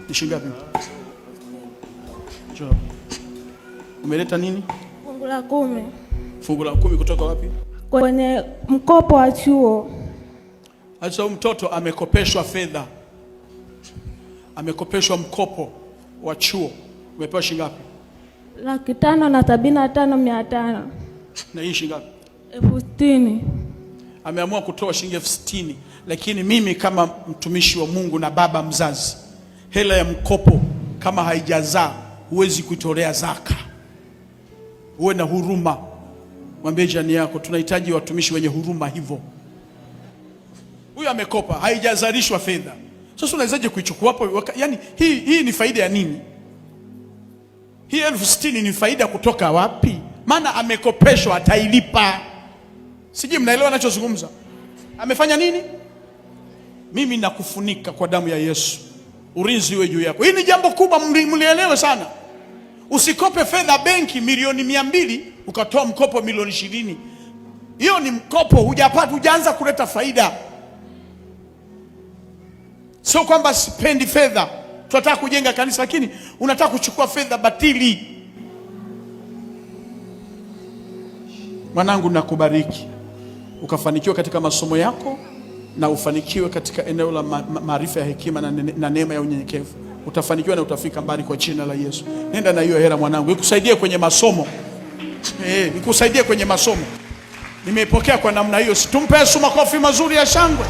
Ni shilingi ngapi? Njoo. Umeleta nini? Fungu la 10. Fungu la 10 kutoka wapi? Kwenye mkopo wa chuo. Sasa mtoto amekopeshwa fedha, amekopeshwa mkopo wa chuo. Umepewa shilingi ngapi? 575,500. Na hii shilingi ngapi? 60,000. Ameamua kutoa shilingi 60,000, lakini mimi kama mtumishi wa Mungu na baba mzazi, hela ya mkopo kama haijazaa huwezi kuitolea zaka. Uwe na huruma, mwambie jirani yako, tunahitaji watumishi wenye huruma hivyo. Huyu amekopa, haijazalishwa fedha. Sasa unawezaje kuichukua hapo? Yaani hii ni faida ya nini? Hii 60,000 ni faida kutoka wapi? Maana amekopeshwa, atailipa. Sijui mnaelewa ninachozungumza. Amefanya nini? Mimi nakufunika kwa damu ya Yesu, ulinzi uwe juu yako. Hii ni jambo kubwa, mlielewe sana. Usikope fedha benki milioni 200 ukatoa mkopo milioni 20. Hiyo ni mkopo, hujapata, hujaanza kuleta faida. Sio kwamba sipendi fedha, tunataka kujenga kanisa, lakini unataka kuchukua fedha batili. Mwanangu, nakubariki ukafanikiwa katika masomo yako na ufanikiwe katika eneo la maarifa ya hekima na neema ya unyenyekevu. Utafanikiwa na utafika mbali kwa jina la Yesu. Nenda na hiyo hela mwanangu, ikusaidie kwenye masomo. Ikusaidie kwenye masomo. Nimeipokea kwa namna hiyo. Tumpe Yesu makofi mazuri ya shangwe.